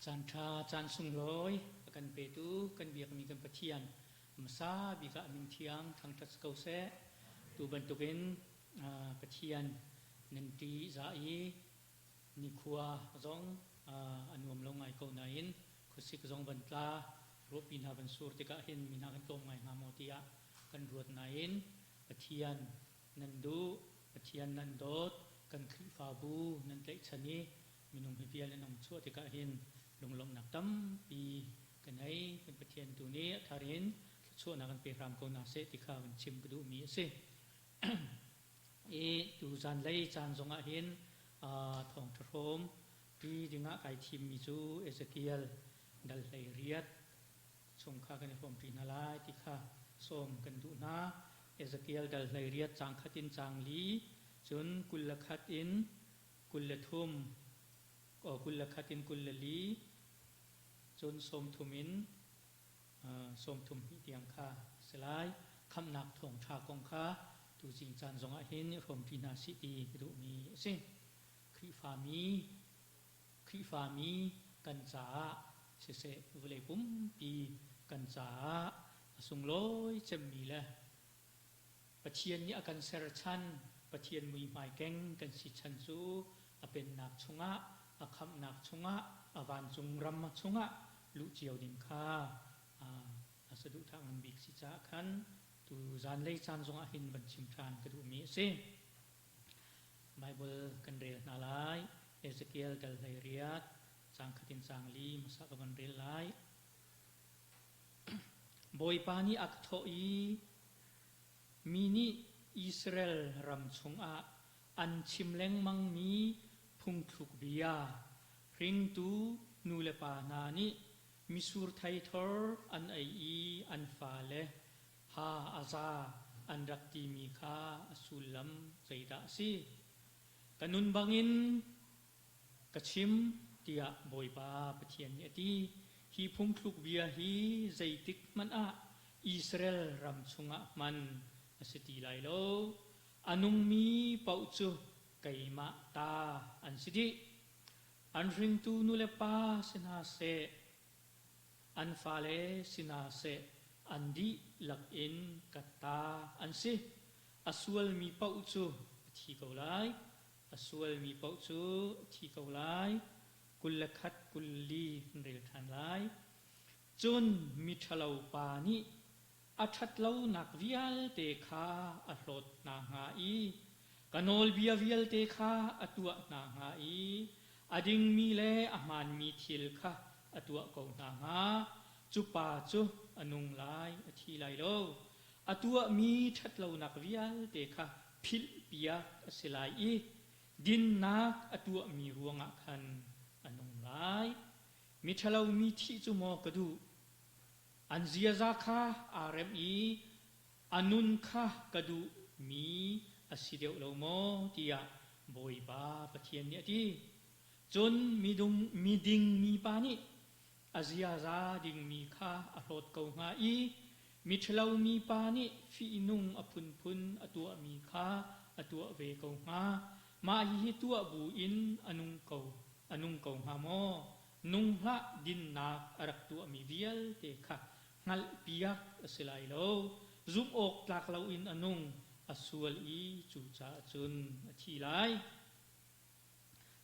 Caan ṭha, caan sunglawi a kan petu kan biakmi kan Pathian hmasa bik ah a min thiang thangṭhat si ko seh. Tu bantukin Pathian nan ṭihzah i nikhua zong a nuam lo ngai ko nain khuasik zong van tla, ruahpi hna van sur tikah hin mi hna kan tlawm ngai hnga maw tiah kan ruat nain Pathian nan duh, Pathian nan dawt, kan Khrihfabu nan tlaihchan i minung hi vial nan um chuah tikah hin lunglawmhnak tampi ka nei. Kan Pathian tu nih a thar in thluachuahnak kan pe hram ko hna seh ti kha van chim ka duhmi a si. I tu zanlei caan zongah hin thawngṭha hrawm pi dingah kai thimmi cu Ezekiel dal 18 chung kha kan i hrawmṭi hna lai ti kha sawm kan duh hna. Ezekiel dal 18 caang khat in caang li, cun 21 in 23, 21 in 24, cun 30 in 32 tiang kha a si lai. Khamhnak thawngṭha kong kha tuzing caan zongah hin i hrawmṭi hna sih ti ka duhmi a si. Khrihfami Khrihfami kan caah siseh vawlei pumpi kan caah a sunglawi cemmi le Pathian nih a kan ser chan, Pathian muihmai keng kan si chan cu a pennak chungah, a khamhnak chungah, a vancung ram chungah luh cio ding kha a saduhthah ngan bik si caah khan tu zanlei caan zongah hin van chim ṭhan ka duhmi a si. Baibal kan rel hna lai. Ezekiel dal 18, caang khat in caang li hmasa ka van rel lai. Bawipa nih a ka thawh i, Mi nih Israel ram chungah an chim lengmangmi phungthluk bia, hringtu nu le pa hna nih mitsur thei thor an ei i an fale ha a za an rak timi kha a sullam zeidah a si? Ka nun bangin ka chim, tiah Bawipa Pathian nih a ti. Hi phungthluk bia hi zeitik hmanh ah Israel ram chungah hman a si ti lai lo. A nungmi paoh cu keimah ta an si dih. An hringtu nu le pa si hna seh, an fale si hna seh, an dihlak in ka ta an si. A sualmi paoh cu a thi ko lai. A sualmi paoh cu a thi ko lai. 21 24 kan rel ṭhan lai. Cun miṭhalo pa nih a ṭhatlonak vialte kha a hlawt hna hnga i ka nawlbia vialte kha a tuah hna hnga i a dingmi le a hmaanmi thil kha a tuah ko hna hnga. Cu pa cu a nung lai, a thi lai lo. A tuahmi ṭhatlonak vialte kha philhpiak a si lai i dinnak a tuahmi ruangah khan a nung lai. Miṭhalo mi thih cu maw ka duh? An ziaza kha aa remh i a nun kha ka duhmi a si deuh lo maw tiah Bawipa Pathian nih a ti. Cun midung, miding mipa nih a ziaza dingmi kha a hlawt ko hnga i miṭhalo mipa nih fihnung a phunphun a tuahmi kha a tuah ve ko hnga. Mah hihi tuah bu in a nung ko, a nung ko hnga maw? Nung hlah dinnak a rak tuahmi vialte kha hngalhpiak a si lai lo. Zumh awk tlak loin a nung, a sual i cucaah cun a thi lai.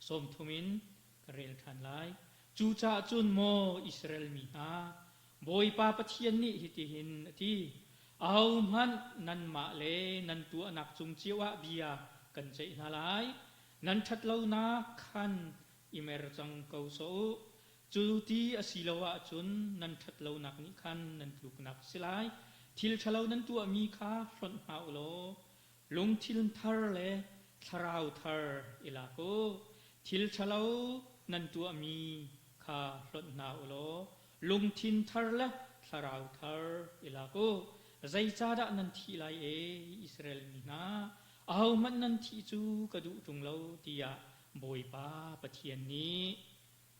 30 in ka rel ṭhan lai. Cucaah cun maw Israel mi hna, Bawipa Pathian nih hitihin a ti, Ahohmanh nanmah le nan tuahnak cung cio ah bia kan ceih hna lai. Nan ṭhatlonak khan i mer cang ko sawh u. Cu ti a si lo ahcun nan ṭhatlonak nih khan nan tluknak a si lai. Thil ṭhalo nan tuahmi kha hlonh hna u law lungthin thar le thlarau thar i lak u. Thil ṭhalo nan tuahmi kha hlonh hna u law lungthin thar le thlarau thar i lak u. Zeicahdah nan thih lai e, Israel mi hna? Ahohmanh nan thih cu ka duh ṭung lo, tiah Bawipa Pathian nih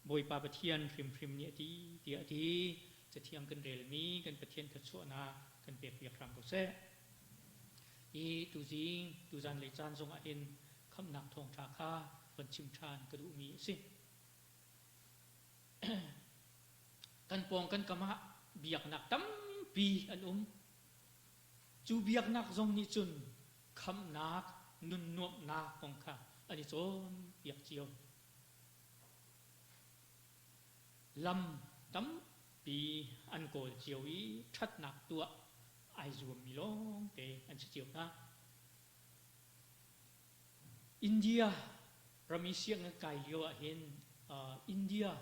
Bawipa Pathian hrimhrim nih a ti, tiah a ti. Cathiang kan relmi kan Pathian thluachuahnak kan pekpiak hram ko seh. I tuzing, tuzan lei caan zongah hin khamhnak thawngṭha kha von chim ṭhan ka duhmi a si. Kan pawng kan kam ah biaknak tampi an um. Cu biaknak zong nih cun khamhnak, nun nuamhnak kong kha an i cawnpiak cio. Lam tampi an kawl cio i ṭhatnak tuah ai zuammi lawngte an si cio hna. India ram i sianginn kai lio ahhin India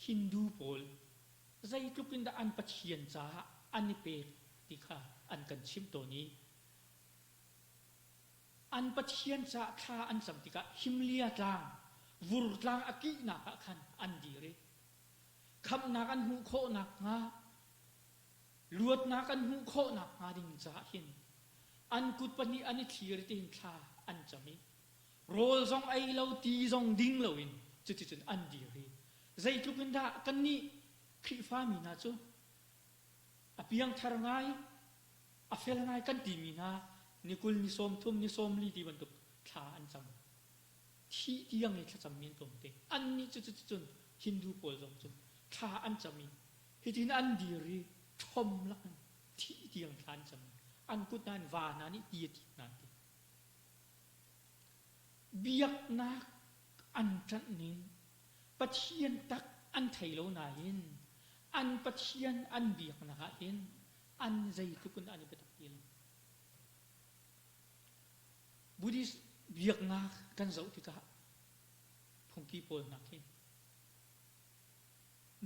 Hindu pawl zeitluk in dah an pathian caah an i pek ti kha an kan chimh tawn i an pathian caah thla an cam tikah Himlia tlang, vur tlang a kihnak ah khan an dir i khamhnak an hmuh khawh nakhnga luatnak an hmuh khawh nakhnga ding caah hin an kut pahnih an i thlir tiin thla an cam i rawl zong ei lo ti zong ding loin cuticun an dir i zeitluk in dah kannih Khrihfami hna cu a piangthar ngai a fel ngai kan timi hna ni 20 ni 30 ni 40 ti bantuk thla an cam thih tiang i thlacammi an tlawmte annih cu cuticun Hindu pawl zong cu thla an cam i hitin an dir i ṭhom lakin thih tiang thla an cam i an kut hna in va hna nih ti a tit hna ti biaknak an ṭanh ning Pathian tak an thei lo nain an Pathian an biaknak ah hin an zeitluk in an i biatak ti lo. Buddhist biaknak kan zoh tikah phungki pawl hna khi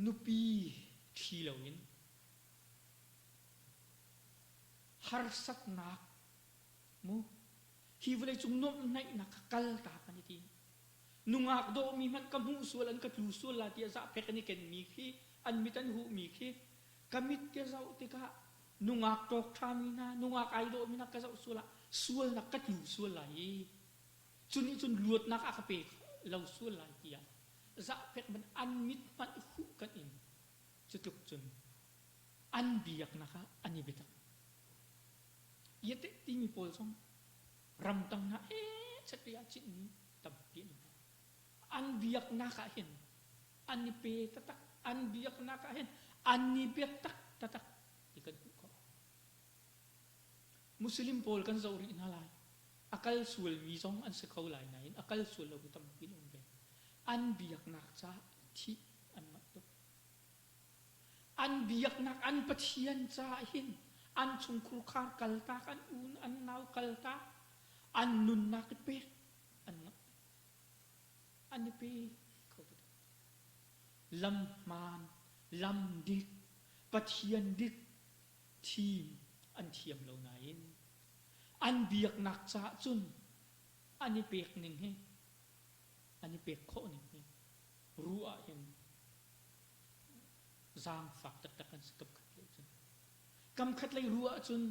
nupi ṭhi loin harsatnak mu hi vawleicung nuamhnaihnak kha kaltak an i tim. Nungak dawhmi hmanh ka hmuh sual an ka tlu sual la tiah zahphek an i kenmi khi an mit an huhmi khi ka mit ka zoh tikah nungak ṭawk ṭhami hna nungak ai dawhmi hna ka zoh sual ah sualnak ka tlu sual lai i cu nih cun luatnak a ka pe lo sual lai tiah zahphek man an mit hmanh huh kan in cutluk cun an biaknak ah an i biatak. Iate timi pawl zong ramtang hna he chatri ah citmi tampi an um. An biaknak ah hin an i pe taktak, an biaknak ah hin an i biaktak taktak ti kan hmuh khawh. Muslim pawl kan zoh rih hna lai. A kal sualmi zong an si kho lai nain a kal sual lomi tampi an um ve. An biaknak caah thih an manh tuk. An biaknak an Pathian caah hin an chungkhur khar kaltak, an un an nau kaltak, an nunnak i pek an ngah. An i pe kho taktak. Lam hmaan, lam dik, Pathian dik thim an thiam lo nain an biaknak caah cun an i pek ning hi an i pek khawh ning hi ruh ah hin zaangfak taktak an si kamkhat lei cun kamkhat lei ruh ahcun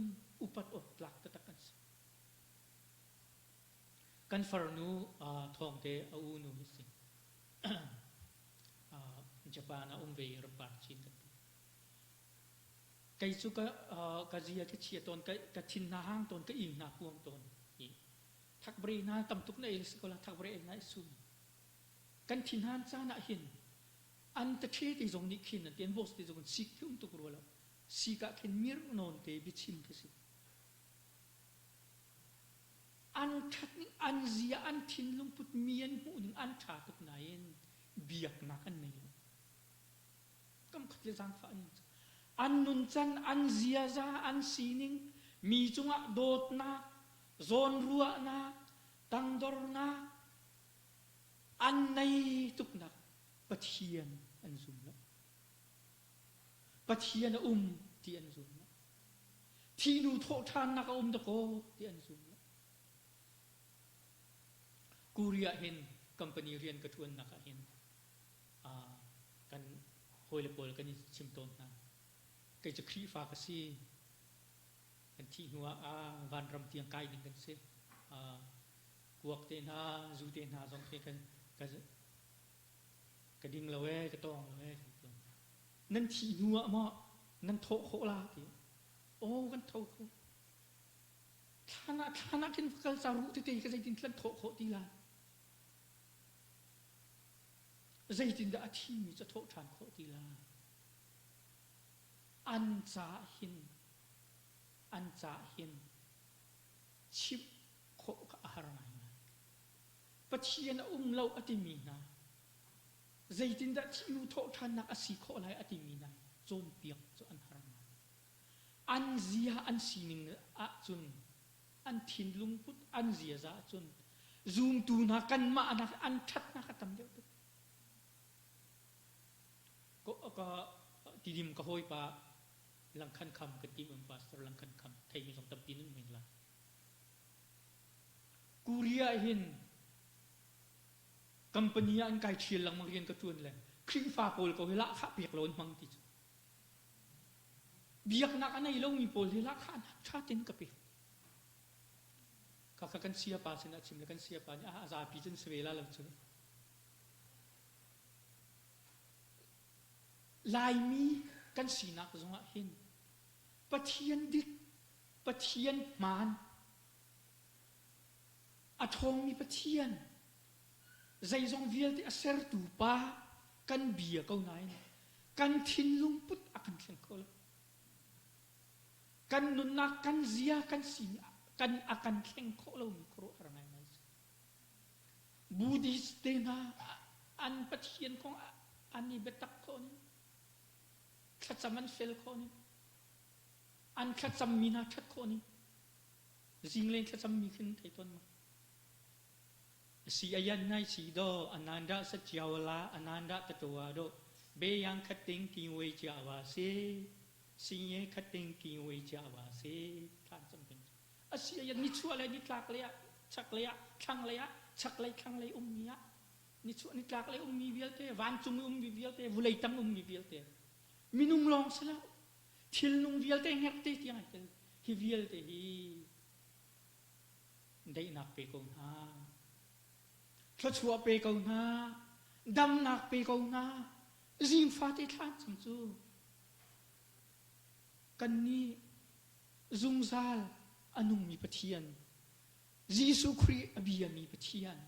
upat awk tlak taktak an si kan farnu thawngte a u nu hi si Japan ah um ve i ramvar chin kan ti Kei cu ka, ka zia ka chia tawn, ka, ka thin hna hang tawn, ka ing hna huam tawn. I thakbre hna tam tuk na ei si ko la, thakbre ei na i sum. Kan thin han caan ah hin an ta ṭhe ti zong nih khin an ti an boss ti zong sik khi um tuk rua lo. Sik ah khin mir nawn te biachim khi si. An ṭhat ning, an zia, an thinlung put mi an hmuh ning an ṭha tuk nain biaknak an nei lo. Kamkhat le zaangfah an an nuncan, an ziaza, an sining, mi cungah dawtnak, zawnruahnak, tangdornak, an nei tuknak Pathian an zum lo. Pathian a um ti an zum lo. Thihnu thawhṭhannak a um dakaw ti an zum lo. Korea hin company rian ka ṭuannak ah hin kan hawile pawl kan i chim tawn hna. Kei cu Khrihfa ka si. Kan thih hnu ah vanram tiang kai ding kan si. Kuak te hna, zu te hna zong khi kan ka, ka ding lo ee, ka tawng lo ee. Nan thih hnu ah maw nan thawh khawh la ti. Aw kan tho kho. Thlan ah thlan ah khin kal ca ruh tete ka zeitin tlan thawh khawh ti lai. Zeitindah a thimi cu a thawh ṭhan khawh ti lai? An caah hin an caah hin chimh khawh kha a har ngaingai. Pathian a um lo a timi hna, zeitindah thihnu thawhṭhannak a si khawh lai a timi hna cawnpiak cu an har ngai. An zia an sining ahcun an thinlung put an ziaza ahcun zumtu hna kanmah nak an ṭhatnak a tam deuh tuk. Ka tidim ka hawipa langkhan kham kan ti um pastor langkhan kham theimi zong tampi nan men lai. Korea hin company ah an kai ṭhial lengmang rian ka ṭuan le Khrihfa pawl ko hi lahkhah pek lo an hmang ti cu. Biaknak a nei lomi pawl hi lahkhahnak ṭha tein ka pek. Khakha kan siapa sinah chim le kan siapa nih a zapi cun si ve la lo cu. Laimi kan sinak zongah hin Pathian dik, Pathian hmaan, a ṭhawngmi Pathian, zeizong vialte a sertu Pa kan bia ko nain kan thinlung put a kan thleng kho lo. Kan nunnak, kan zia, kan sining kan a kan thleng khawh lomi khuaruahhar ngaingai a si. Buddhist te hna an Pathian kong an i biatak khawh ning, thlacam an fel khawh ning, an thlacammi hna ṭhat khawh ning, zinglei thlacammi khin thei tawn ma. Si ayan nai si do ananda sa chiawala ananda tatoa do be yang khating ki wei chia wa se si ye khating ki wei chia wa se thlan cam peng a si ayan ni chuah le ni tlak le ah chak le ah thlang le ah chak lei thlang lei ummi ah ni chuah ni tlak lei ummi vialte vancung i ummi vialte vulei tang ummi vialte minung lawng si lo thilnung vialte ngekte tiang ai tel hi vialte hi daihnak pe ko hna thluachuah pe ko hna damnak pe ko hna zingfate thlan cam cu kannih zungzal a nungmi Pathian Jesuh Khrih a biami Pathian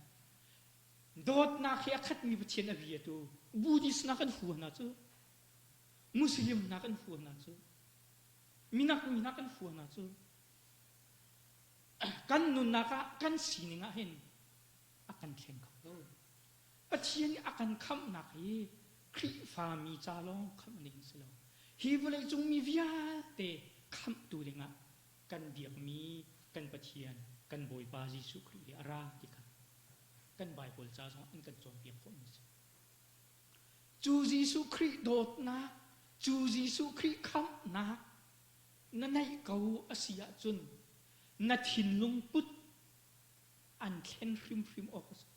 dawtnak he a khatmi Pathian a biatu Buddhist na kan hua hna cu Muslim na kan hua hna cu minak mi hna kan hua hna cu kan nunnak ah kan sining ah hin a kan thleng kho lo Pathian nih a kan khamhnak hi Khrihfami ca lawng khamh ding si lo hi vawleicung mi vialte khamhtu dingah kan biakmi kan Pathian kan Bawipa Jesuh Khrih hi a ra ti kha kan Bible ca zong an kan cawnpiak khawhmi a si. Cu Jesuh Khrih dawtnak, cu Jesuh Khrih khamhnak na neih ko a si ahcun na thinlung put an thlen hrimhrim awk a si.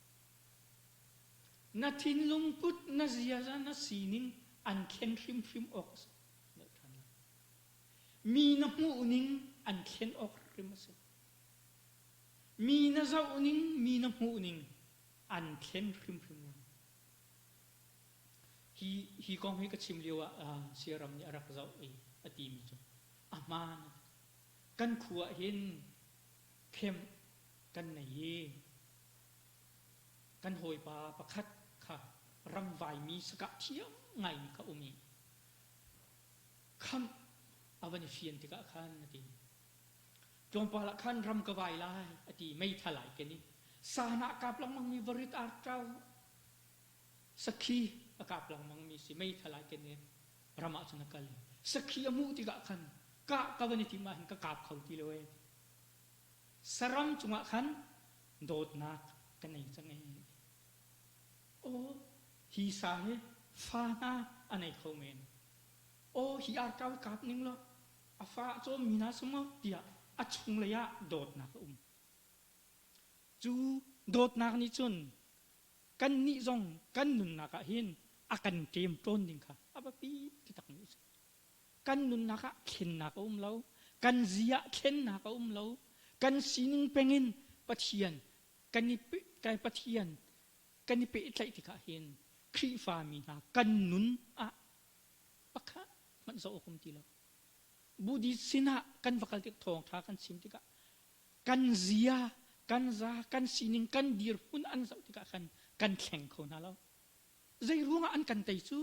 Na thinlung put, na ziaza, na sining an thlen hrimhrim awk a si. Mi na hmuhning an thlen awk hrim a si. Mi na zohning, mi na hmuhning an thlen hrimhrim lai. Hi, hi kong hi ka chim lio ah Siaram nih a rak zoh i a timi cu a hmaan. Kan khua ah hin camp kan nei i kan hawipa pakhat kha ramvaimi sakah thiam ngaimi kha um i khamh a van i fian tikah khan a ti. Tlawmpal ah khan ram ka vai lai a ti meithal ai ken i sanah kap lengmangmi varit arṭau sakhi a kap lengmangmi si meithal ai ken i ram ah cun a kal i sakhi a hmuh tikah khan kah ka van i tim ah hin ka kap kho ti lo ee saram cungah khan dawtnak ka nei cang ee aw hi sa hi fa hna a nei kho men aw hi arṭau kap ning law a fa a cawmmi hna si maw tiah a chunglei ah dawtnak a um. Cu dawtnak nih cun kannih zong kan nunnak ah hin a kan ṭemṭawn ding kha a biapi takmi a si. Kan nunnak ah thlennak a um lo, kan zia ah thlennak a um lo, kan sining pengin Pathian kan i Pathian kan i pehtlaih tikah hin Khrihfami hna kan nun ah pakhat hmanh zoh awk um ti lo. Buddhist sinah kan va kal tik thawngṭha kan chim tikah kan zia, kan za, kan sining, kan dirhmun an zoh tikah khan kan thleng kho hna lo. Zei ruangah an kan tei cu?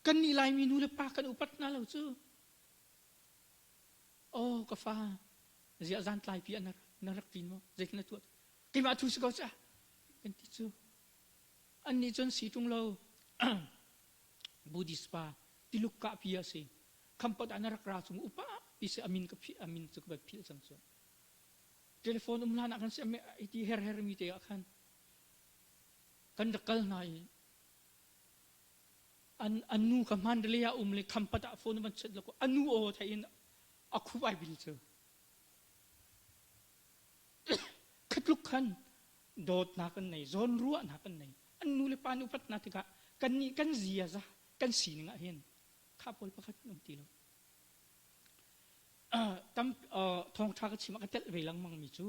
Kannih Laimi nu le pa kan upat hna lo cu. Oh ka fa, ziah zan tlaipi ah na rak ṭin maw? Zeitin na tuah? Keimah thu si ko ca. Kan ti cu. Annih cun si ṭung lo. Buddhist pa Tiluk kahpi a si. Khampat ah na rak ra chung upa pi si amin ka phih amin cu ka va philh cang cu. Telephone um hlan ah khan si iti her her mi te ah khan kan rak kal hna i an an nu ka Mandalay ah um le Khampat ah phone van chat lo anu aw thei in a khup ai bil cu. Khatluk khan dawtnak an nei zawnruahnak an nei an nu le pa nu upat hna tikah kan nih kan ziaza kan sining ah hin kha pawl pakhat an um ti lo. Tam thawngtha ka chim ah ka telh ve lengmang mi cu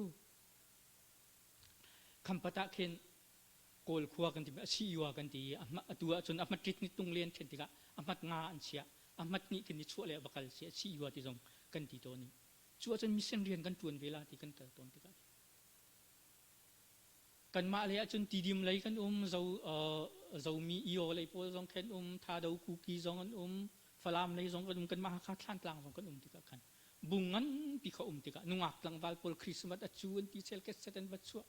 Khampat ah khin Kawl khua kan ti a si kan ti i atu ahcun a hmatrit ni tung len khin tikah a hmat nga an chiah a hmat nih khin ni chuah le va kal si a si ti zong kan ti tawn i cu ahcun mission rian kan tuan ve la ti kan kal tawn tikah Kanmah lei ahcun Tidim lei kan um, Zo, uh, Zomi Io lei pawl zong khen um, Thado Kuki zong an um, Falam lei zong kan um, kanmah Hakha Thlantlang zong kan um tikah khan bung nganpi kha um tikah nungak tlangval pawl Christmas a cu an ti chel ket set an va chuah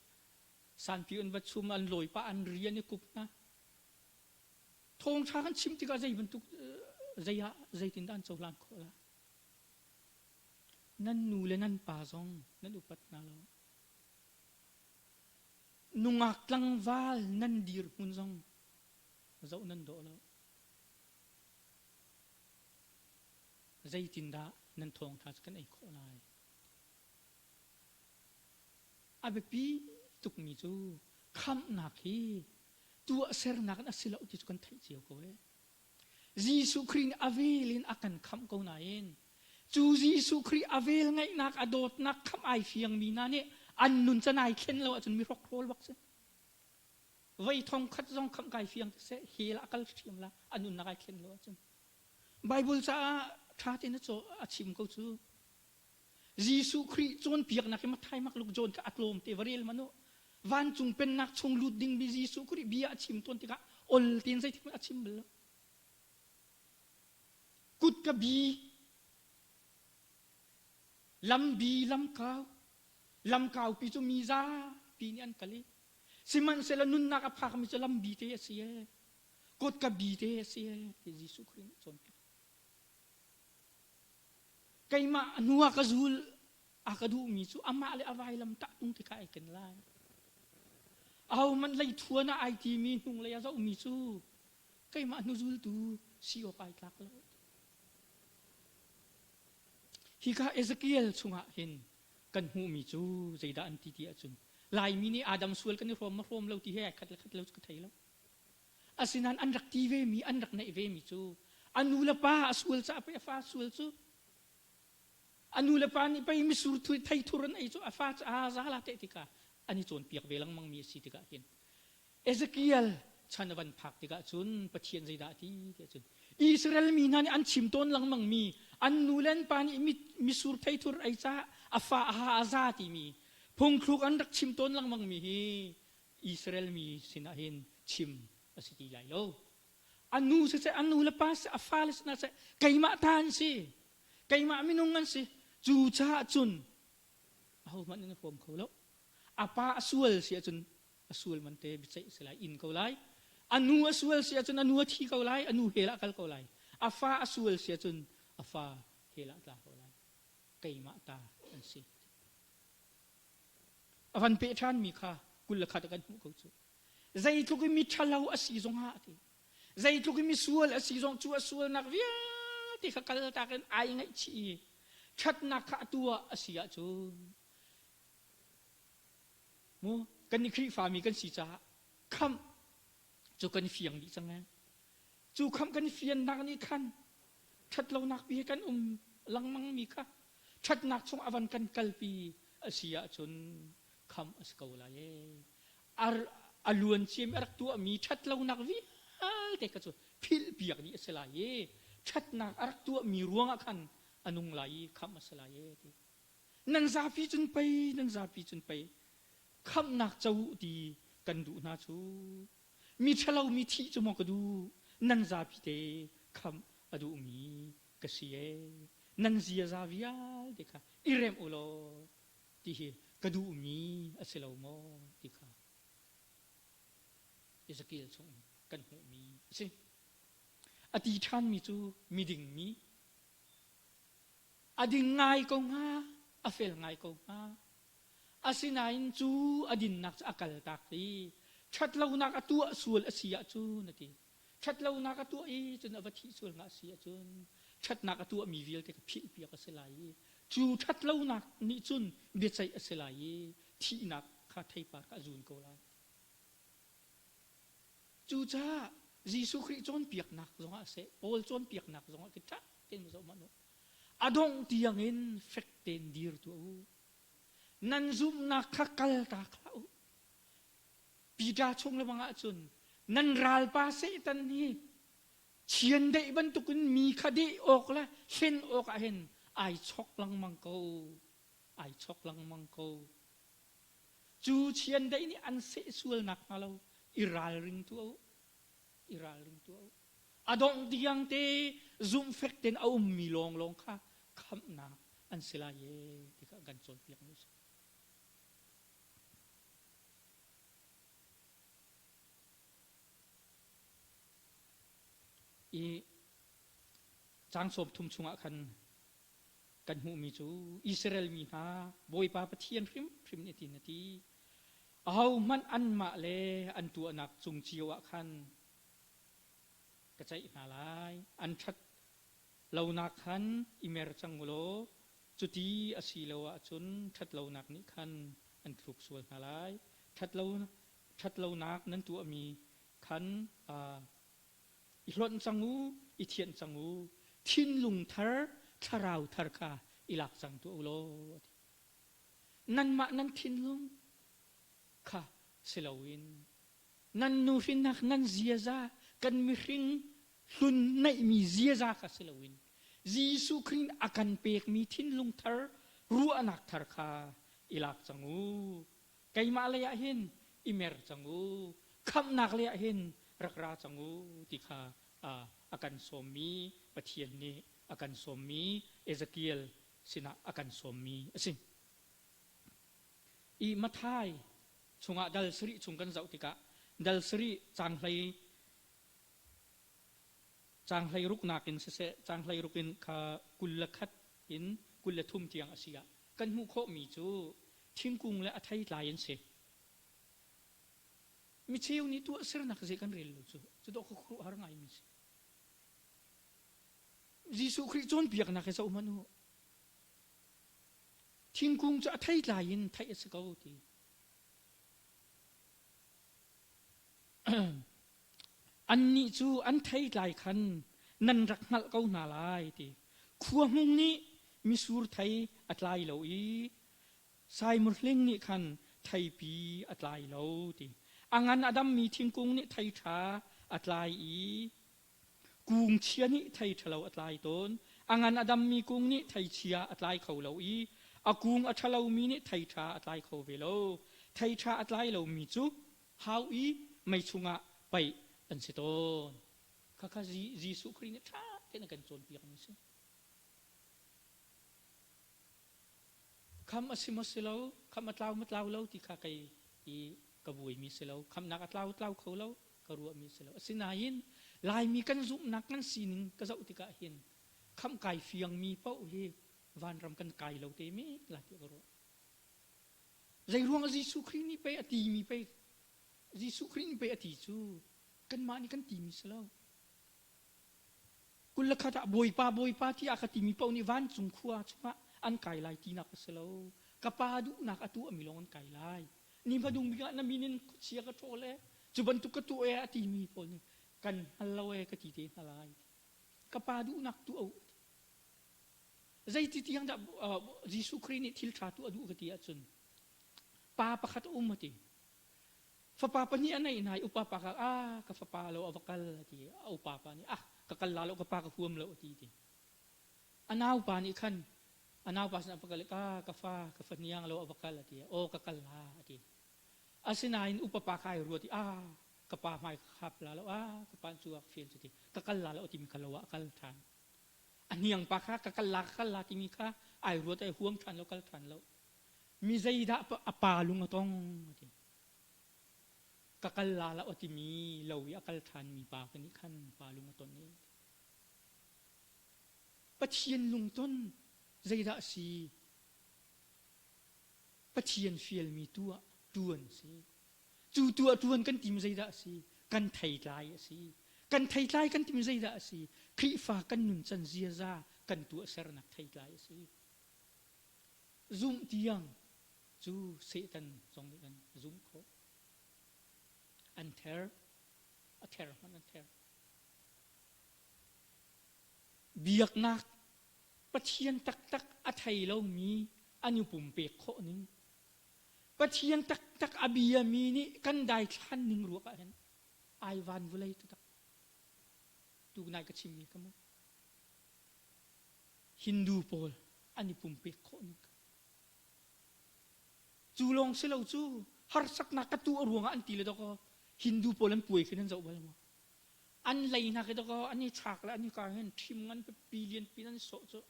sanpi an va chum an lawi pa an ri an i kup hna thawngtha kan chim tikah zei bantuk zei ah zeitindah an cohlan khawh la nan nu le nan pa zong nan upat hna lo Nungak tlangval nan dirhmun zong zoh nan dawh lo. Zeitindah nan thawngṭha cu kan ei khawh lai? A biapi tukmi cu khamhnak hi tuahsernak in a si lo ti cu kan theih cio ko ee. Jesuh Khrih nih a vel in a kan khamh ko nain cu Jesuh Khrih a vel ngeihnak a dawtnak khamh ai fiangmi hna nih an nun can ai thlen lo ahcun mi hrokhrawl bak si. Voi thong khat zong khamh kai fiang seh hell ah kal ṭhiam la a nunnak ai thlen lo ahcun. Bible caah ṭha tein a chim ko cu. Jesuh Khrih cawnpiaknak hi Matthai Mark Luke John kha a tlawm te va rel hmanh u. Vancung pennak chung lut dingmi Jesuh Khrih bia a chim tawn tikah ol tein zeitik hmanh a chim bal lo. Kut ka bi, lambi lamkau, lamkaupi cu mi zapi nih an kal i sihmanhsehlaw nunnak a phakmi cu lambi te a si ee, kut ka bi te a si ee ti Jesuh Khrih nih a cawnpiak. Keimah hnu ah ka zul a ka duhmi cu amah le a vailam tah tung ti kha ai ken lai. Ahohmanh leithuan ah ai timi hnunglei a zohmi cu keimah hnuzultu si awk ai tlak lo. Hika Ezekiel chungah hin kan hmuhmi cu zeidah an ti ti ahcun Laimi nih Adam sual kan i hrawm ma hrawm lo ti he ai khat le khat lo cu ka thei lo. Asinain an rak ti vemi, an rak neih vemi cu a nu le pa a sual caah pei a fa sual cu. A nu le pa nih pei misur theithur an ei cu a fa cu a za la teh tikah an i cawnpiak ve lengmang mi a si tikah hin Ezekiel chan a van phak tikah cun Pathian zeidah a ti tiah cun Israel mi hna nih an chim tawn lengmang mi an nu le an pa nih misur theithur ei caah a fa a ha a za timi phungthluk an rak chim tawn lengmang mi hi Israel mi sinah hin chim a si ti lai lo. A nu siseh, a nu le pa siseh, a fale sinah siseh, keimah ta an si. Keimah minung an si. Cu caah cun ahohmanh in a huam kho lo. A pa a sual si ahcun a sual man te biaceih a si lai, in ko lai. A nu a sual si ahcun a nu a thi ko lai, a nu hell ah kal ko lai. A fa a sual si ahcun a fa hell ah tla ko lai. Keimah ta an si. A van peh ṭhanmi kha 21 ah kan hmuh ko cu. Zeitluk in mi ṭhalo a si zongah a ti. Zeitluk in misual a si zong cu a sualnak vialte kha kaltak in ai ngaihchih i ṭhatnak kha a tuah a si ahcun mu kan i Khrihfami kan si caah khamh cu kan i fiang dih cang ee. Cu khamh kan i fiannak nih khan ṭhatlonak pi kan um lengmang mi kha ṭhatnak chung a van kan kalpi a si ahcun khamh a si ko lai ee. A luan ciami a rak tuahmi ṭhatlonak vialte kha cu philhpiak dih a si lai i ṭhatnak a rak tuahmi ruangah khan a nung lai i khamh a si lai ee ti. Nan zapi cun pei, nan zapi cun pei khamhnak co u ti kan duh hna cu. Mi ṭhalo mi thih cu maw ka duh? Nan zapi te khamh a duhmi ka si ee. Nan ziaza vialte kha i remh u law ti hi ka duhmi a si lo maw ti kha Ezekiel chung kan hmuhmi a si. A ti ṭhanmi cu miding mi a ding ngai ko hnga, a fel ngai ko hnga. Asinain cu a dinnak cu a kaltak i ṭhatlonak a tuah sual a si ahcun a ti. Ṭhatlonak a tuah i cun a va thih sual hnga a si ahcun ṭhatnak a tuahmi vialte kha philhpiak a si lai i cu ṭhatlonak nih cun biaceih a si lai i thihnak kha theipar kha a zun ko lai. Cucaah Jesuh Khrih cawnpiaknak zongah seh, Paul cawnpiaknak zongah khi ṭha tein zoh hmanh u. A dongh tiangin fek tein dir tuah u. Nan zumhnak kha kaltak hlah u. Peter chung le bang ahcun nan ralpa Satan hi chiandeih bantukin mi kha deh awk le hlen awk ah hin ai chok lengmang ko. Ai chok lengmang ko. Cu chiandeih nih an seh sual nakhnga lo i ralring tuah u. I ralring tuah u. A dongh tiang te zumhfek tein a ummi lawnglawng kha khamhnak an si lai e ti kha kan cawnpiakmi a si. I caang 30 chungah khan kan hmuhmi cu Israel mi hna Bawipa Pathian hrimhrim nih tin a ti. Ahohmanh anmah le an tuahnak cung cio ah khan ka ceih hna lai. An ṭhat lonak khan i mer cang u law cuti a si lo ahcun ṭhat lonak nih khan an thluk sual hna lai. Ṭhat lo ṭhat lonak nan tuahmi khan i hlonh cang u, i thianh cang u, thinlung thar, thlarau thar kha i lak cang tuah u law a ti. Nanmah nan thinlung kha si loin nan nuhrinnak nan ziaza kan mihring hlun neihmi ziaza kha si loin Jesuh Khrih a kan pekmi thinlung thar ruahnak thar kha i lak cang u. Keimah lei ah hin i mer cang u. Khamhnak lei ah hin rak ra cang u ti kha a kan sawmmi Pathian nih a kan sawmmi Ezekiel sinah a kan sawmmi a si. I Mathai chungah dal sarih chung kan zoh tikah dal sarih caang hlei caang hlei ruknak in siseh caang hlei ruk in kha 21 in 23 tiang a si ah kan hmuh khawhmi cu thingkung le a theitlai an si. Micheu nih tuahsernak zei kan rel lo cu cu dawh khuaruahhar ngaimi si. Jesuh Khrih cawnpiaknak hi zoh hmanh u. Thingkung cu a theitlai in theih a si ko ti. Annih cu an theitlai khan nan rak hngalh ko hna lai ti. Khuahmung nih misur thei a tlai lo i saimurhling nih khan theipi a tlai lo ti. A ngan a dammi thingkung nih thei ṭha a tlai i Kung chia nih thei ṭhalo a tlai tawn. A ngan a dammi kung nih thei chia a tlai kho lo i a kung a ṭhalomi nih thei ṭha a tlai kho ve lo. Thei ṭha a tlai lomi cu hau i mei chungah paih an si tawn. Khakha Jesuh Khrih nih ṭha tein a kan cawnpiakmi a si. Kham a si maw si lo, kham a tlau maw tlau lo ti kha kei i ka buaimi si lo. Khamnak a tlau tlau kho lo, ka ruahmi si lo. Asinain Laimi kan zumhnak kan sining ka zoh tikah hin khamh kai fiangmi paoh hi vanram kan kai lo te men la tiah ka ruah. Zeiruang ah Jesuh Khrih nih pei a timi pei Jesuh Khrih nih pei a ti cu kanmah nih kan timi si lo. 21 ah Bawipa Bawipa tiah ka timi paoh nih vancung khua chungah an kai lai tinak a si lo. Ka pa duhnak a tuahmi lawng an kai lai. Ni hmadung bik ah na min in khuachia ka ṭhawl e, cu bantuk ka tuah e a timi pawl nih kan hngal lo e ka ti te hna lai. Ka pa duhnak tuah u. Zeiti tiang dah Jesuh Khrih nih thil ṭha tuah duh ka ti ahcun pa pakhat a um a ti. Fapa pahnih a neih hna i upa pa kha ah ka fapa lo a va kal a ti. A upa pa nih ah ka kal la lo ka pa ka huam lo a ti ti. A naupa nih khan a naupa sinah va kal i ka ka fa ka fahniang lo a va kal a ti. Aw ka kal la a ti. Asinain upa pa kha ai ruat i ah. Ka pa hmai ka khap la lo ah ka pa cu a fial cu ti ka kal la lo timi kha lo ah kal ṭhan. A hniang pa kha ka kal la ka kal la timi kha ai ruat ai huam ṭhan lo kal ṭhan lo. Mi zeidah a pa lung a tong a ti. Ka kal la lo a timi lo i a kal ṭhanmi pa ka nih khan pa lung a ton i Pathian lungton zeidah a si? Pathian fialmi tuah ṭuan a si. Cu tuah ṭuan kan timi zeidah a si? Kan theitlai a si. Kan theitlai kan timi zeidah a si? Khrihfa kan nuncan ziaza kan tuahsernak theitlai a si. Zumh tiang cu Satan zong nih kan zumh khawh. An ther, a ther hmanh an ther. Biaknak Pathian taktak a thei lomi an i pumpek khawh ning Pathian taktak a biami nih kan daithlan ning ruak ah hin ai van vulei taktak tu nai ka chimmi ka mu Hindu pawl an i pumpek khawh ning cu lawng si lo cu harsaknak ka tu a ruangah an ti le dawk Hindu pawl an puai khin an zoh bal maw An lei hna khi dakaw an i thlak le an i kar hin ṭhim ngan pipi lianpi nan sawh cu.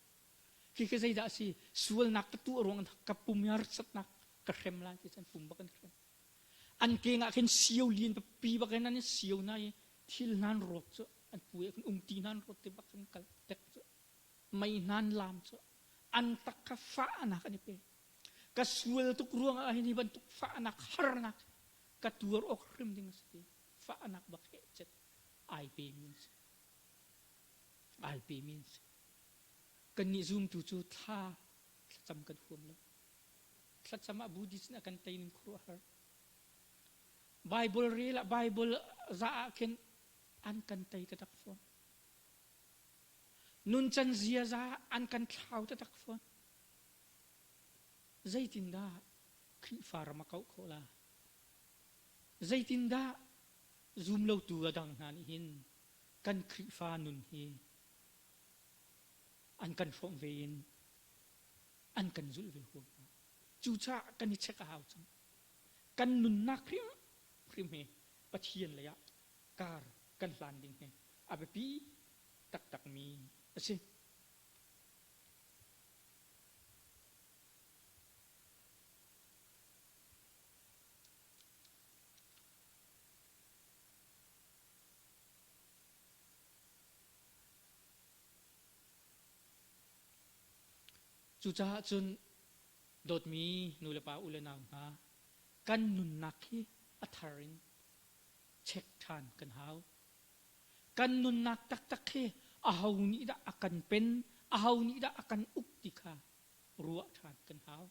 Khi khi zeidah a si? Sualnak ka tuah ruang ka pum i harsatnak ka hrem lai ti an pum bak an hrem. An keng ah khin sio lian pipi bak in an i sio hna i thil hna an rawk cu an puai ah khin umti hna an rawt ti bak in kal tek cu mei hna an lam cu an tak kha fahnak an i pe. Ka sual tuk ruangah hin hi bantuk fahnak harnak ka tuar awk hrim ding a si ti. Fahnak bak hehcet ai pemi an si. Ai pemi an si. Kannih zumtu cu thla thlacam kan huam lo. Thlacam ah Buddhist nih a kan tei ning khuaruahhar. Bible rel ah Bible za ah khin an kan tei taktak fawn. Nuncan ziaza an kan thlau taktak fawn. Zeitindah Khrihfa ram a kauh khawh la? Zeitindah zumlotu a dang hna nih hin kan Khrihfa nun hi an kan hrawmh ve in an kan zulh ve huam hnga? Cucaah kan i check a hau cang. Kan nunnak hrimhrim hi Pathian lei ah kar kan hlan ding hi a biapi taktakmi a si. Cucaah cun dawtmi nulepa u le nau hna, kan nunnak hi a thar in check ṭhan kan hau. Kan nunnak taktak hi aho nih dah a kan pen, aho nih dah a kan uk ti kha ruah ṭhan kan hau.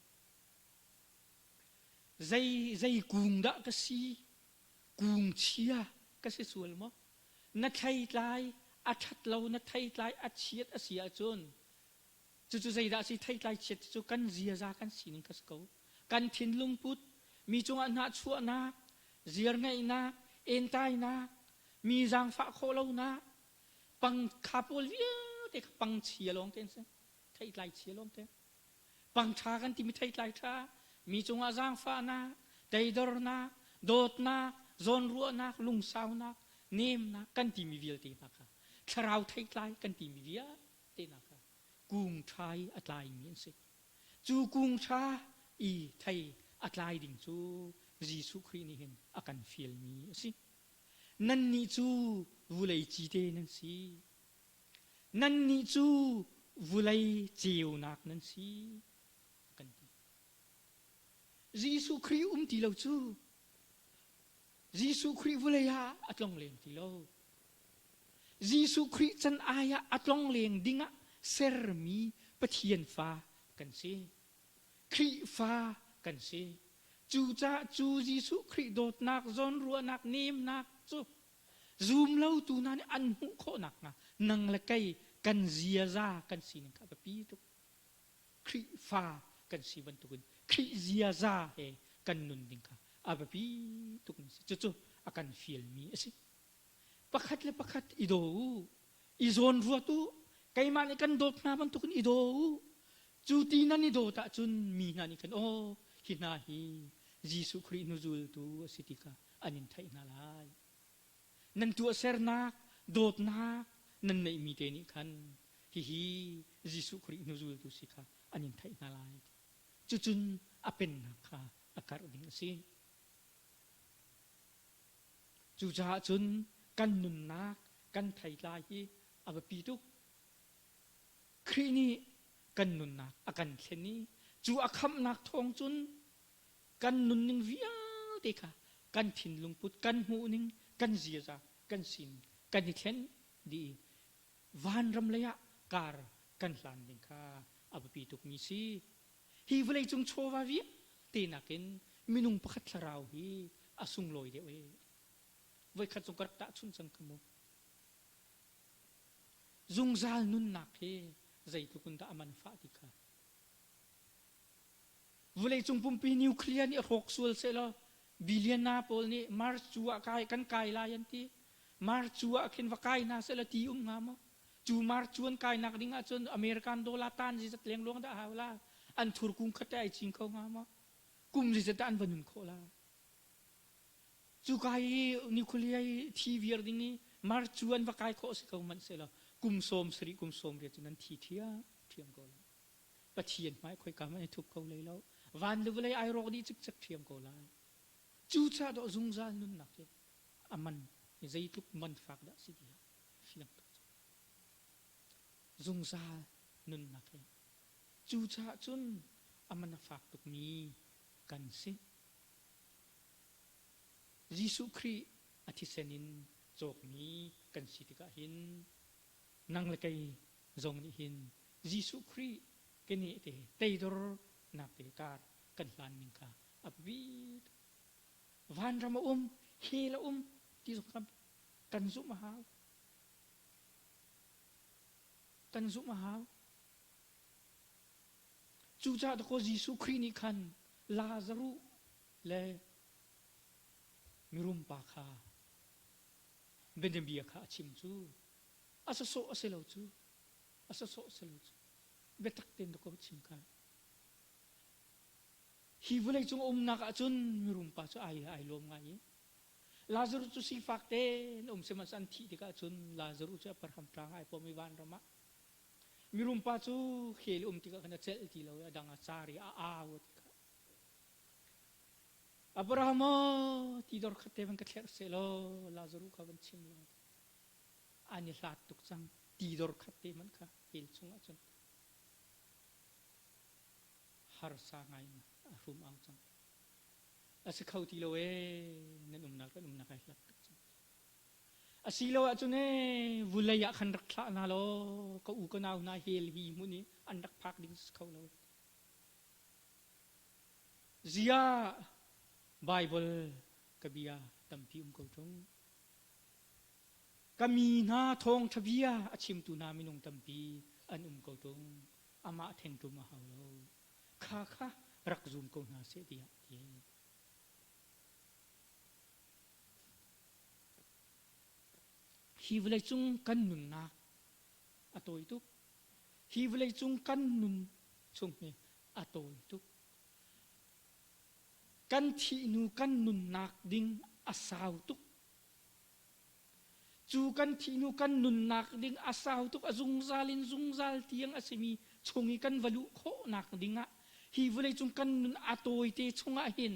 Zei zei kung dah ka si? Kung chia ka si sual maw? Na theitlai a ṭhat lo, na theitlai a chiat a si ahcun cucu zeidah a si? Theitlai chiat cu kan ziaza kan sining kha si ko. Kan thinlung put, mi cungah hnahchuahnak, ziarngeihnak, entainak, mi zaangfah khawh lonak, pang kha pawl vialte kha pangchia lawng te an si. Theitlai chia lawng te. Pangṭha kan timi theitlai ṭha, mi cungah zaangfahnak, teidornak, dawtnak, zawnruahnak, lungsaunak, nemnak kan timi vialte hna kha thlarau theitlai kan timi vialte hna kha kung ṭha i a tlaimi an si. Cu kung ṭha i thei a tlai ding cu Jesuh Khrih nih hin a kan fialmi a si. Nannih cu vulei cite nan si. Nannih cu vulei ceunak nan si, a kan ti. Jesuh Khrih um ti lo cu Jesuh Khrih vulei ah a tlong leng ti lo. Jesuh Khrih can ai ah a tlong leng dingah sermi Pathian fa kan si. Khrihfa kan si. Cucaah cu Jesuh Khrih dawtnak, zawnruahnak, nemnak cu Zumlotu hna nih an hmuh khawh nakhnga nang le kei kan ziaza kan sining kha a biapi tuk. Khrihfa kan si bantukin Khrih ziaza he kan nun ding kha a biapi tukmi a si. Cucu a kan fialmi a si. Pakhat le pakhat i daw u, i zawnruat u, keimah nih kan dawt hna bantukin i daw u. Cu ti nan i dawt ahcun mi hna nih khan aw hi hna hi Jesuh Khrih hnuzultu a si ti kha an in theih hna lai. Nan tuahsernak, dawtnak nan neihmi te nih khan hihi Jesuh Khrih hnuzultu si kha an in theih hna lai. Cucun a pennak kha a karh ding a si. Cucaah cun kan nunnak kan theitlai hi a biapi tuk. Khrih nih kan nunnak a kan thlen i cu a khamhnak thawng cun kan nunning vialte kha kan thinlung put, kan hmuhning, kan ziaza, kan sining kan i thlen dih i vanram lei ah kar kan hlan ding kha a biapi tukmi si. Hi vawleicung chawva vialte nakin minung pakhat thlarau hi a sunglawi deuh ee. Voikhat zong ka rak tahchunh cang kha mu. Zungzal nunnak hi zeitluk in dah a man fah ti kha. Vawleicung pumpi nuclear nih hrawk sual sehlaw billionaire pawl nih Mars cu ah kai kan kai lai an ti. Mars cu ah khin va kai hna sehlaw ti um hnga maw? Cu Mars cu an kainak ding ahcun American dollar tan zizat lengluang dah hau la? An thur kung khat te ai cing kho hnga maw? Kum zizat dah an va nun khawh la? Cuka i nuclear i thi viar ding i Mars cu an va kai khawh si ko hmanhsehlaw kum 70 kum 80 cu nan thi ṭhiamṭhiam ko lai. Pathian hmai khoika hmanh i thup kho hlei lo. Van le vawlei ai rawk dih cikcek ṭhiam ko lai. Cucaah dawh zungzal nunnak hi a man zeitluk man fak dah si ti fiang tuk. Zungzal nunnak hi cucaah cun a man a fak tukmi kan si. Jesuh Khrih a thisen in cawkmi kan si tikah hin nang le kei zong nih hin Jesuh Khrih keneh te teidornak te kar kan hlan ning kha a biapi tuk. Vanram a um, hell a um ti zong kan kan zumh a hau. Kan zumh a hau. Cucaah dakaw Jesuh Khrih nih khan Lazaruh le mirum pa kha bianabia kha a chim cu a sawsawh a si lo cu a sawsawh a si lo cu biatak tein dakaw chim kha hi vawlei cung a umnak ahcun mirum pa cu ai ai lawm ngai i Lazarus cu sifak tein um sihmanhsehlaw an thih tikah cun Lazarus cu Abraham tlang ai pom i vanram ah Mirum pa cu hell um tikah khan a celh ti lo i a dang a car i a au a ti kha. Abraham aw ti dor khat te van ka thlerh seh law Lazarus kha van chim law an i hlat tuk cang ti dor khat te hmanh kha hell chungah cun harsa ngai in a hrum au cang. A si kho ti lo ee nan umnak kan umnak ai hlat tuk cang. Asiloah cun ee vulei ah khan rak thlah hna law ka u ka nau hna hell hi hmun i an rak phak ding si kho lo. Ziah Baibal ka bia tampi um ko ṭung. Ka mi hna thawngṭha bia a chimtu hna minung tampi an um ko ṭung. Amah theng ṭum a hau lo. Kha kha rak zum ko hna seh tiah a ti. Hi vawleicung kan nunnak a tawi tuk. Hi vawleicung kan nun chung hi a tawi tuk. Kan thih hnu kan nunnak ding a sau tuk. Cu kan thih hnu kan nunnak ding a sau tuk, a zungzal in zungzal tiang a simi chung i kan va luh khawhnak ding ah hi vawleicung kan nun a tawite chungah hin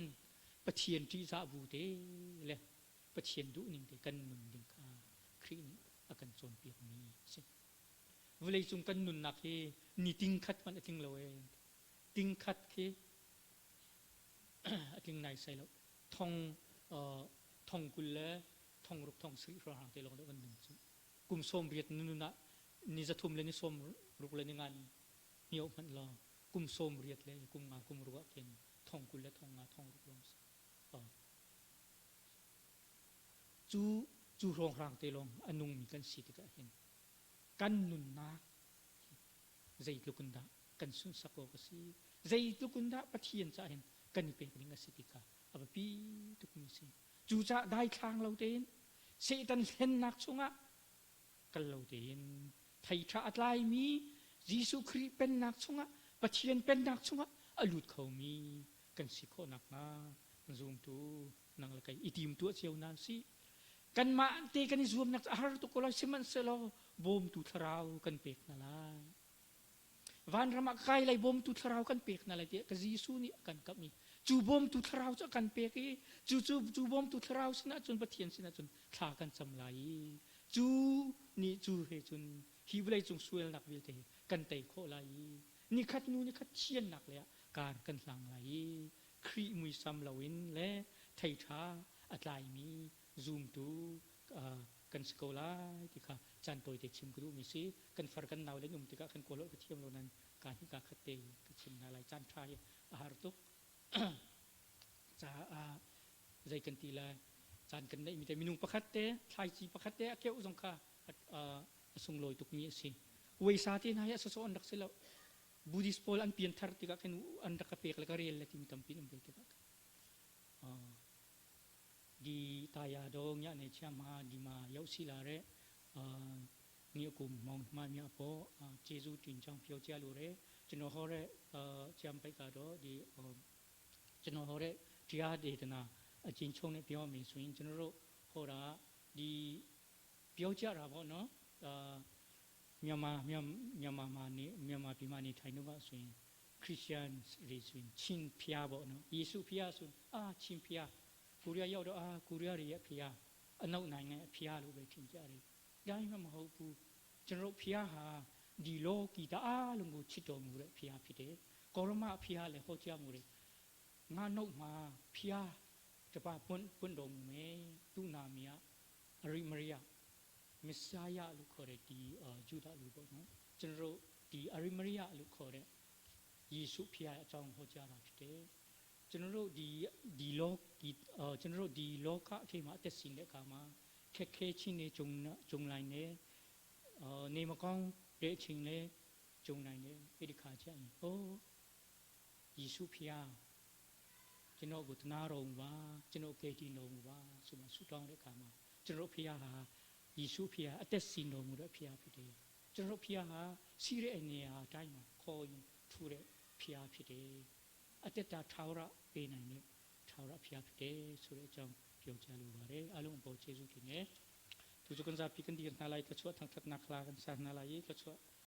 Pathian ṭihzah bu te le Pathian duhning te kan nun ding kha Khrih nih a kan cawnpiakmi a si. Vawleicung kan nunnak hi ni ting khat hmanh a tling lo ee. Ting khat khi a tling naisai lo. Thong thong 20 le thong ruk thong sarih hrawng te lawng deuh kan nun cu. Kum 80 nun ah ni 300 le ni 60 le ni nga ni hniau hmanh law kum 80 le kum nga kum ruk ah khin thong 20 le thong nga thong ruk lawng si. Cu cu hrawnghrang te lawng a nungmi kan si tikah hin kan nunnak zeitluk in dah kan sunhsak awk a si zeitluk in dah Pathian caah hin kan i pek ding a si ti kha a biapi tukmi a si. Cucaah daithlang lo tein Satan hlennak chungah kal lo tein thei ṭha a tlaimi Jesuh Khrih pennak chungah Pathian pennak chungah a lut khomi kan si khawh nakhnga zumtu nang le kei i tim tuah cio hna sih. Kanmah te kan i zuamnak cu a har tuk ko lai, sihmanhsehlaw bawmtu thlarau kan pek hna lai. Vanram ah kai lai bawmtu thlarau kan pek hna lai tiah ka Jesuh nih a kan kamh i cu bawmtu thlarau cu a kan pek i cu cu cu bawmtu thlarau sinah cun Pathian sinah cun thla kan cam lai i cu nih cu he cun hi vawlei cung sualnak vialte hi kan tei khawh lai i nikhat hnu nikhat thiannak lei ah kar kan hlang lai i Khrih muisam loin le thei ṭha a tlaimi zumtu kan si ko lai ti kha caan tawite chim ka duhmi si. Kan far kan nau le an um tikah kan kawl ka thiam lo nan ka hnih ka khat te ka chim hna lai. Caan ṭha hi a har tuk. Caah zei kan ti lai caan kan neihmi te minung pakhat te thlaici pakhat te a keuh zong kha a sunglawi tukmi a si. Uaisa te hna hi a sawsawh an rak si lo. Buddhist pawl an pianthar tikah khin an rak ka pek le ka rel le timi tampi an um ve tikah di taya do nya ne chia ma di ma yau si la re ni kum mong ma mya po jesu tin chang phyo chia lu re ကျွန်တော်ဟောတဲ့ကျမ်းပိုက်ကတော့ဒီကျွန်တော်ဟောတဲ့တရားဒေသနာအချင်းချုံနဲ့ပြောမယ်ဆိုရင်ကျွန်တော်တို့ဟောတာဒီပြောကြတာပေါ့နော်အာ မြန်မာမြန်မာမှာနေမြန်မာပြည်မှာနေထိုင်တော့ကဆိုရင်ခရစ်ယာန်တွေဆိုရင်ချင်းဖျားပေါ့နော်ယေရှုဖျားဆိုအာချင်းဖျားကိုရီးယားရောက်တော့အာကိုရီးယားတွေရဲ့ဖျားအနောက်နိုင်ငံဖျားလို့ပဲထင်ကြတယ်။ဒါမှမဟုတ်ဘူးကျွန်တော်ဖျားဟာဒီလောကီတအားလုံးကိုချစ်တော်မူတဲ့ဖျားဖြစ်တယ်။ကောရမဖျားလည်းဟောကြားမူတယ်။ငါနှုတ်မှာဖျားတပါပွင့်ပွင့်တော်မူမယ်။သူ့နာမည်အရိမရိယ မက်စာယလို့ခေါ်တဲ့ဒီဂျုဒလူပေါ့နော်ကျွန်တော်တို့ဒီအရိမရိယလို့ခေါ်တဲ့ယေရှုဖခင်အကြောင်းဟောကြားတာဖြစ်တယ်ကျွန်တော်တို့ဒီဒီလောဒီကျွန်တော်တို့ဒီလောကအထိမှာအသက်ရှင်တဲ့အခါမှာခက်ခဲခြင်းတွေကြုံကြုံနိုင်တယ်အာနေမကောင်းတဲ့အချိန်လဲကြုံနိုင်တယ်အဲ့ဒီခါကျရင်ဟောယေရှုဖခင်ကျွန်တော်ကိုတနာတော်မူပါကျွန်တော်ကယ်တင်တော်မူပါဆိုမှဆုတောင်းတဲ့အခါမှာကျွန်တော်ဖခင်ဟာ ယေရှုဖခင်အသက်ရှင်တော်မူတဲ့ဖခင်ဖြစ်တယ်ကျွန်တော်ဖခင်ဟာစီးတဲ့အနေအတိုင်းမှာခေါ်ရင်ထူတဲ့ဖခင်ဖြစ်တယ်အသက်တာထာဝရပေးနိုင်တဲ့ထာဝရဖခင်ဖြစ်တယ်ဆိုတဲ့အကြောင်းပြောကြားလိုပါတယ်အားလုံးအပေါ်ကျေးဇူးတင်တယ်သူစကွန်စာပိကန်ဒီနာလိုက်တချွတ်ထန်ထတ်နာခလာကန်ဆာနာလိုက်တချွတ်